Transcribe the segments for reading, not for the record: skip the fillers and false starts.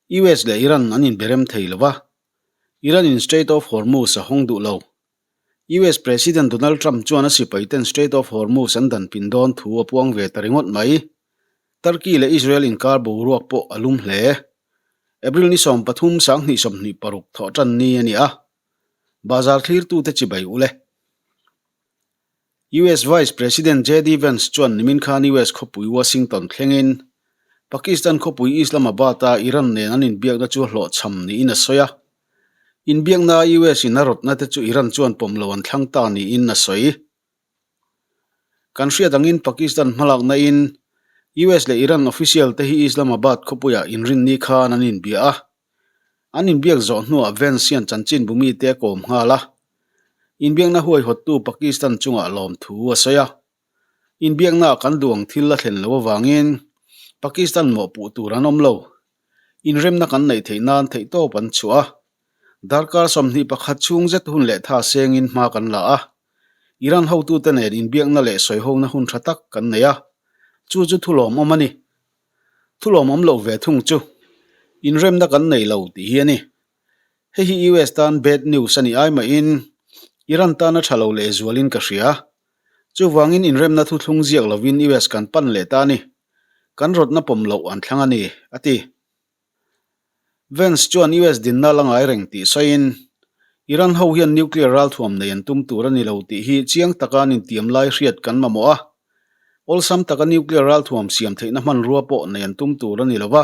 US leh Iran an inberem thei lo va, Iran in Strait of Hormuz a hawng duh lo. US President Donald Trump chuan a sipaiten Strait of Hormuz an dan pin dawn thu a puang ve ta ringawt mai. Turkey leh Israel inkar boruak pawh a lum hle. April ni 13 2026 thawh tan ni a ni a, bazar thlirtute chibai u le. US Vice President JD Vance chuan nimin khan US khawpui Washington thlengin Pakistan khawpui Islamabad-a Iran nen an inbiakna chu hlawhchham niin a sawi a. Inbiaknaa US in a rawtna te chu Iran chuan pawm lo an thlang ta niin a sawi. Kan hriat angin Pakistan hmalakna in US leh Iran official te hi Islamabad khawpuiah inrinni khan an inbia a. An inbiak zawh hnuah Vance hian chanchinbu mite a kawm nghal a. Inbiakna huaihawttu Pakistan chungah lawmthu a sawi a. Inbiaknaah kan duh ang thil a thlen loh avangin Pakistan mawhpuh tur an awm lo. Inremna kan neih theih nan theihtawp an chhuah a. Darkar 21 chhung zet hun leh tha sengin hma kan la a. Iran hotute nen inbiakna leh sawihona hun tha tak kan nei a. Chu chu thulawmawm a ni. Thulawmawm loh ve thung chu inremna kan nei lo tih hi a ni. Hei hi US tan bad news a nih ai mahin Iran tana tha lo lehzualin ka hria. Chuvangin inremna thuthlung ziak lovin US kan pan leh ta a ni. Kan rawtna pawm loh an thlang a ni, a ti. Vance chuan US dinna la ngai reng tih sawiin, Iran ho hian nuclear ralthuam nei an tum tur a ni lo tih hi chiang taka an intiam lai hriat kan mamawh a. Awlsam taka nuclear ralthuam siam theihna hmanrua pawh nei an tum tur a ni lo va.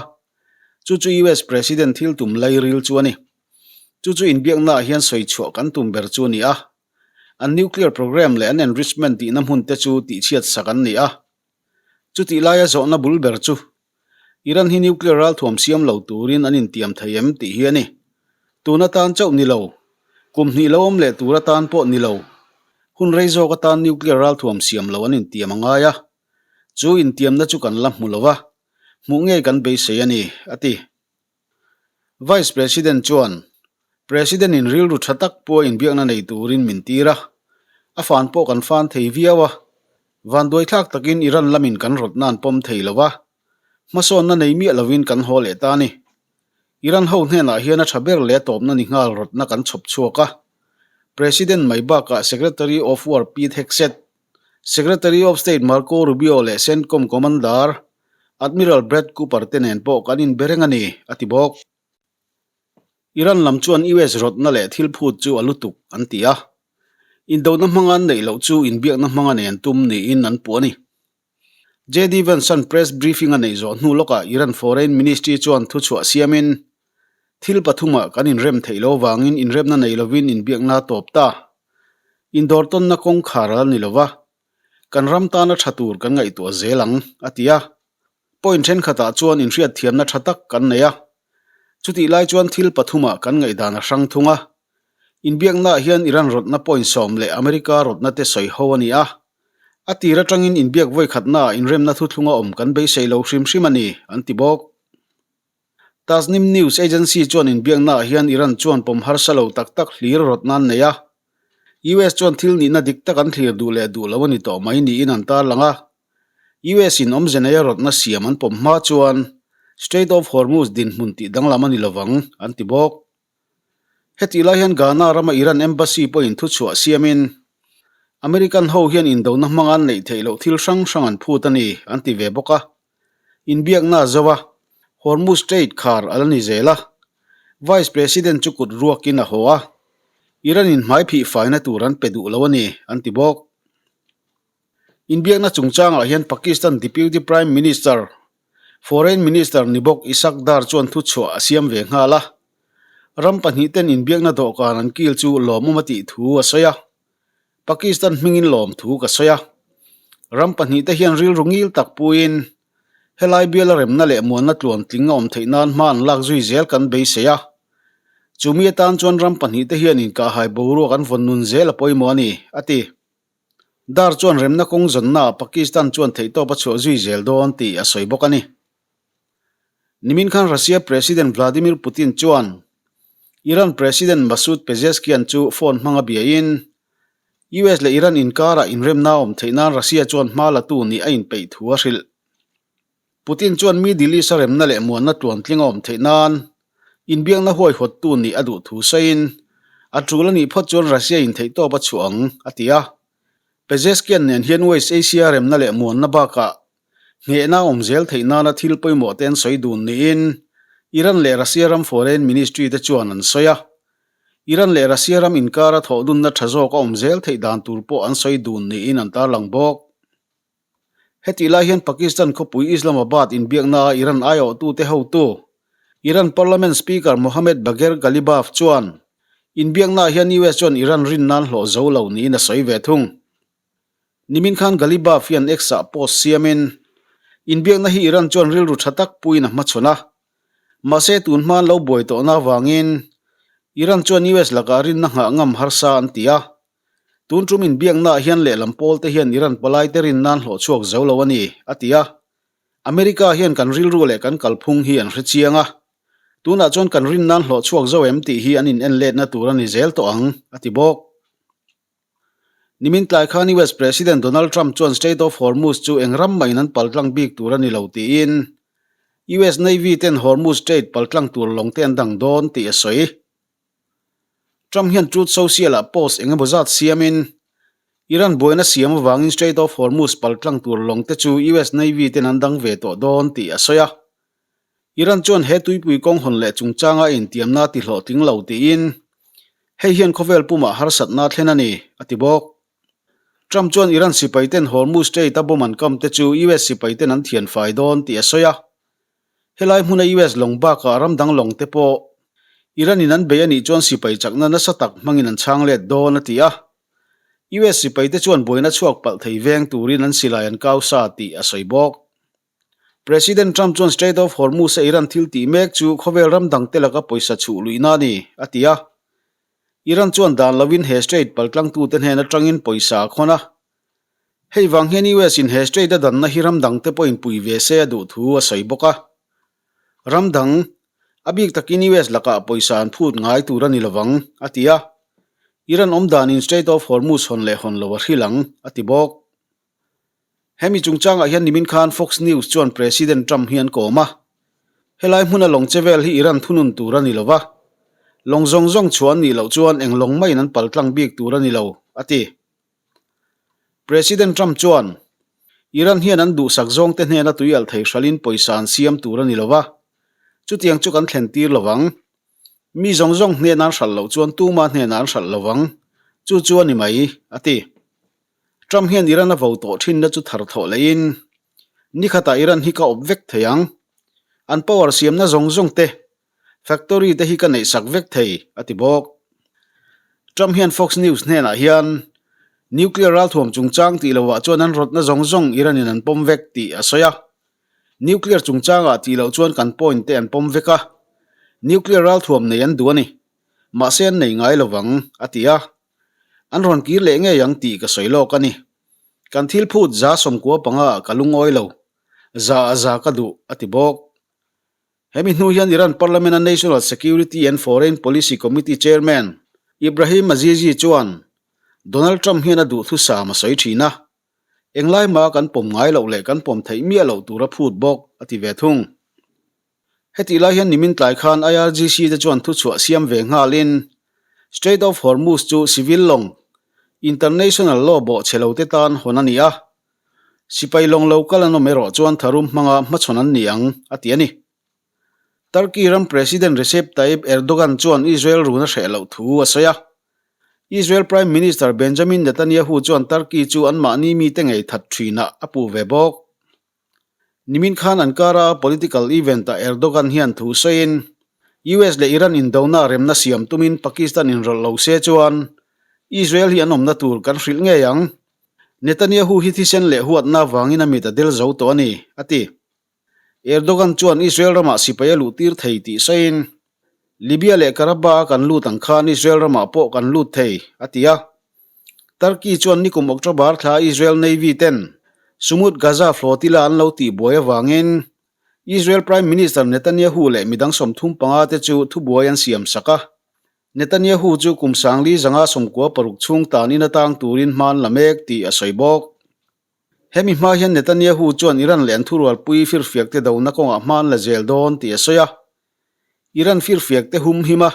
Chu chu US President thil tum lairil chu a ni. Chu chu inbiaknaah hian sawi chhuah kan tum ber chu a ni a. An nuclear program leh an enrichment tihna hmun te chu tihchhiat sak an ni a. Chutih laia zawhna bul ber chu Iran hi nuclear ralthuam siam lo turin an intiam thei em tih hi a ni. Tun atan chauh ni lo, kum hnih lo awm leh tur atan pawh ni lo, hun rei zawk atan nuclear ralthuam siam lo an intiam a ngai a. Chu intiamna chu kan la hmu lo va, hmuh ngei kan beisei a ni, a ti. Vice President chuan, President-in rilru tha tak pawh inbiakna nei turin min tir a, a fan pawh kan fan thei viau a, vanduaithlak takin Iran lamin kan rawtna an pawm thei lo va, hmasawnna nei miah lovin kan haw leh ta a ni. Iran ho hnenah hian a tha ber leh a tawpna ni nghal rawtna kan chhawp chhuak a. President mai bakah Secretary of War Pete Hegseth, Secretary of State Marco Rubio leh CENTCOM Commander Admiral Brad Cooper te nen pawh kan inbe reng a ni, a ti bawk. Iran lam chuan US rawtna leh thil phut chu a lutuk an ti a, indona hmanga an neih loh chu inbiakna hmanga nen tum niin an puh a ni. JD Vance-a'n press briefing a neih zawh hnu lawkah Iran Foreign Ministry chuan thuchhuah siamin, Thil pathumah kan inrem theih lo vangin inremna nei lovin inbiakna a tawp ta. Indawrtawnna kawngkhar a la ni lova, Kan ram tana tha tur kan ngaihtuah zel ang, a ti a. Point thenkhatah chuan inhriatthiamna tha tak kan nei a. Chutih lai chuan thil pathumah kan ngaihdan a hrang thung a. Inbiaknaah hian Iran rawtna point sawm leh America rawtna te sawi ho a ni a. A tir atangin inbiak vawikhatnaah inremna thuthlunga awm kan beisei lo hrim hrim a ni, an ti bawk. Tasnim News Agency chuan inbiaknaah hian Iran chuan pawm harsa lo tak tak hlir rawtna an nei a. US chuan thil nihna dik tak an thlir duh leh duh lo a ni tawh mai niin an tarlang a. US in awmze neia rawtna siam an pawm hma chuan Strait of Hormuz dinhmun tih danglam a ni lovang, an ti bawk. Hetih lai hian Ghana rama Iran Embassy pawhin thuchhuah siamin, American ho hian indona hmanga an neih theih loh thil hrang hrang an phut a ni, an ti ve bawk a. Inbiakna a zo a, Hormuz Strait khar a la ni zel a. Vice President chu kut ruakin a haw a, Iran in hmai phih faina tur an pe duh lo a ni, an ti bawk. Inbiakna chungchangah hian Pakistan Deputy Prime Minister, Foreign Minister ni bawk Ishaq Dar chuan thuchhuah a siam ve nghal a. Ram pahnihten inbiakna dawhkan an kil chu lawmawm a tih thu a sawi a. Pakistan hmingin lawm thu ka sawi a. Ram pahnihte hian rilru ngil tak puiin helai biala remna leh muanna tluan tling a awm theih nan hma an lak zui zel kan beisei a. Chumi atan chuan ram pahnihte hian inkahhai boruak an vawn nun zel a pawimawh a ni, a ti. Dar chuan remna kawng zawnnaah Pakistan chuan theihtawp a chhuah zui zel dawn tih a sawi bawk a ni. Nimin khan Russia President Vladimir Putin chuan Iran President Masoud Pezeshkian chu phone hmanga biain, US leh Iran inkarah inremna a awm theih nan Russia chuan hma latu nih a inpeih thu a hrilh. Putin chuan Middle East-a remna leh muanna tluantling a awm theih nan. Inbiakna huaihawttu nih a duh thu sawiin, a tul a nih phawt chuan Russia in theihtawp a chhuah ang, a ti a. Pezeshkian nen hian West Asia remna leh muanna bakah Hnehna awm zel theih nana thil pawimawh te an sawi dun niin Iran leh Russia ram Foreign Ministry te chuan an sawi a. Iran leh Russia ram inkara thawhdunna tha zawk a awm zel theih dan tur pawh an sawi dun niin an tarlang bawk. Hetih lai hian Pakistan khawpui Islamabad inbiaknaa Iran aiawhtute hotu, Iran Parliament Speaker Mohammad Bagher Ghalibaf chuan inbiaknaah hian US chuan Iran rin nan hlawh zo lo niin a sawi ve thung. Nimin khan Ghalibaf hian X-ah post siamin, Inbiakna hi Iran chuan rilru tha tak puiin a hmachhawn a. Mahse tun hma an lo buai tawhna avangin Iran chuan US lakah rinna nghah ngam harsa an ti a. Tun tum inbiaknaah hian lehlam pawlte hian Iran palaite rin nan hlawh chhuak zo lo a ni, a ti a. America hian kan rilru leh kan kalphung hi an hre chiang a. Tunah chuan kan rin nan hlawh chhuak zo em tih hi an in enletna tur a ni zel tawh ang, a ti bawk. Nimin tlai khan US President Donald Trump chuan Strait of Hormuz chu eng ram mahin an paltlang bik tur a ni lo tiin US Navy ten Hormuz Strait paltlang tur lawng te an dang dawn tih a sawi. Trump hian Truth Social-ah post eng emaw zat siamin Iran buaina siam avangin Strait of Hormuz paltlang tur lawng te chu US Navy ten an dang ve tawh dawn tih a sawi a. Iran chuan he tuipui kawng hawn leh chungchanga intiamna ti hlawhtling lo tiin hei hian khawvel pumah harsatna a thlen a ni, a ti bawk. Trump chuan Iran sipaiten Hormuz Strait-a bomb an kam te chu US sipaiten an thian fai dawn tih a sawi a. Helai hmuna US lawng bakah ram dang lawng te pawh Iran-in an bei a nih chuan sipai chakna nasa tak hmangin an chhang let dawn a ti a. US sipaite chuan buaina chhuak palh thei veng turin an silai an kau sa tih a sawi bawk. President Trump chuan Strait of Hormuz-a Iran thil tih mek chu khawvel ram dangte laka pawisa chhuh luihna a ni, a ti a. Iran chuan dan lovin he strait paltlangtute hnen atangin pawisa a khawn a. Hei vang hian US-in he strait a danna hi ram dangte pawhin pui ve se a duh thu a sawi bawk a. Ram dang, a bik takin US lakah pawisa an phut ngai tur a ni lovang, a ti a. Iran awm danin Strait of Hormuz hawn leh hawn lo a hril ang, a ti bawk. Hemi chungchangah hian nimin khan Fox News chuan President Trump hi an kawm a. Helai hmuna lawng che vel hi Iran thunun tur a ni lo va, lawng zawng zawng chhuah an nih loh chuan eng lawng maiin an paltlang bik tur a ni lo, a ti. President Trump chuan, Iran hian an duhsak zawngte hnena tui alh thei hralhin pawisa an siam tur a ni lo va, chutiang chu kan thlen tir lo vang. Mi zawng zawng hnena an hralh loh chuan tuma hnenah an hralh lo vang, chu chu a ni mai, a ti. Trump hian Iran a vo tawh thinna chu thar thawh leiin, Nikhatah Iran hi ka awp vek thei ang. An power siamna zawng zawng te, factory te hi ka neihsak vek thei, a ti bawk. Trump hian Fox News hnenah hian nuclear ralthuam chungchang tih lovah chuan an rawtna zawng zawng Iran in an pawm vek tih a sawi a. Nuclear chungchangah tih loh chuan kan point te an pawm vek a, nuclear ralthuam nei an duh a ni. Mahse an nei ngai lovang, a ti a. An rawn kir leh ngei ang tih ka sawi lawk a ni. Kan thil phut 195 ah ka lungawi lo. Za a za ka duh, a ti bawk. Hemi hnu hian Iran Parliament-a National Security and Foreign Policy Committee Chairman Ibrahim Azizi chuan Donald Trump hian a duhthusam a sawi thin a. Englai hmaa kan pawm ngai loh leh kan pawm theih miah loh tur a phut bawk, a ti ve thung. Hetih lai hian nimin tlai khan IRGC te chuan thuchhuah siam ve nghalin Strait of Hormuz chu civil lawng, international law bawh chhe lo te tan hawn a ni a, sipai lawng lo kal an awm erawh chuan tharum hmanga hmachhawn an ni ang, a ti a ni. Turkey ram President Recep Tayyip Erdogan chuan Israel run a hreh loh thu a sawi a. Israel Prime Minister Benjamin Netanyahu chuan Turkey chu anmahni mite ngei that thinah a puh ve bawk. Nimin khan Ankara-a political event-ah Erdogan hian thu sawiin, US leh Iran indona remna siam tumin Pakistan inrawlh lo se chuan Israel hi an awmna tur kan hrilh ngei ang. Netanyahu hi thisen leh huatna avangin a mit a del zo tawh a ni, a ti. Erdogan chuan Israel ramah sipai a luhtir thei tih sawiin, Libya leh Karabakh-a kan lut ang khan Israel ramah pawh kan lut thei, a ti a. Turkey chuan nikum October thla Israel Navy ten Sumud Gaza flotilla an lo tihbuai avangin Israel Prime Minister Netanyahu leh midang 35 te chu thubuai an siam sak a. Netanyahu chu kum 1996 chhung tanin atang turin hma an la mek tih a sawi bawk. Hemi hma hian Netanyahu chuan Iran leh an thurualpui firfiakte dona kawngah hma an la zel dawn tih a sawi a. Iran firfiak te hum him a,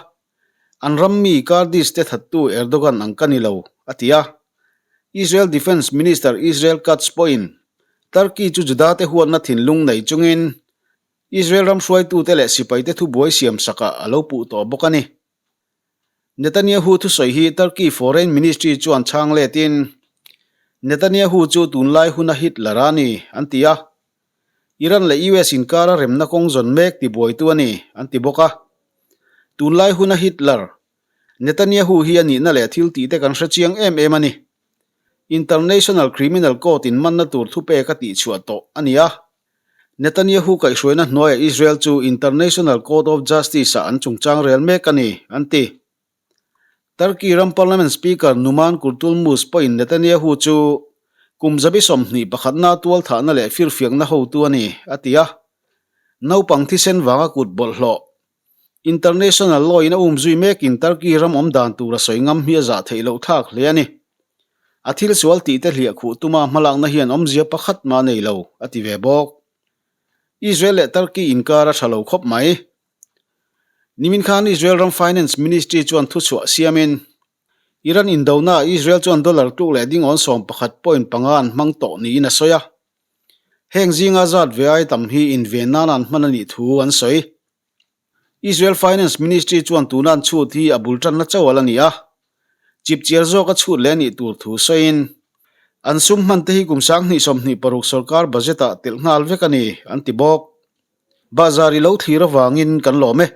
an ram mi Kurdish te thattu Erdogan ang ka ni lo, a ti a. Israel Defence Minister Israel Katz pawhin Turkey chu Juda te huatna thinlung nei chungin Israel ram hruaitute leh sipaite thubuai siam sakah a lo puh tawh bawk a ni. Netanyahu thusawi hi Turkey Foreign Ministry chuan chhang letin, Netanyahu chu tunlai huna Hitler a ni, an ti a. Iran leh US inkara remna kawng zawn mek tibuaitu a ni, an ti bawk a. Tunlai huna Hitler, Netanyahu hi a nihna leh thil tihte kan hre chiang em em a ni. International Criminal Court in manna tur thupek a tihchhuah tawh a ni a. Netanyahu kaihhruaina hnuaiah Israel chu International Court of Justice-ah an chungchang rel mek a ni, an ti. Turkey ram Parliament Speaker Numan Kurtulmus pawhin Netanyahu chu kum zabi 21 pakhatna tualthahna leh firfiakna hotu a ni, a ti a. Naupang thisen vanga kut bawlhhlawh International law in a um zui mekin Turkey ram awm dan tur a sawi ngam hi a zah theih loh thlak hle a ni. A thil sual tih te hliah khuh tuma hmalakna hian awmzia pakhat mah nei lo, a ti ve bawk. Israel leh Turkey inkar a tha lo khawp mai. Nimin khan Israel ram Finance Ministry chuan thuchhuah siamin, Iran indonaah Israel chuan dollar tluk leh dingawn 11.5 an hmang tawh niin a sawi a. Heng zinga zat ve ai tam hi inven nana an hman a nih thu an sawi. Israel Finance Ministry chuan tuna an chhut hi a bul tanna chauh a la ni a, chipchiar zawka chhut leh a nih tur thu sawiin, an sum hman te hi kum 2026 sorkar budget-ah telh nghal vek a ni, an ti bawk. Bahzar i lo thlir avangin kan lawm e.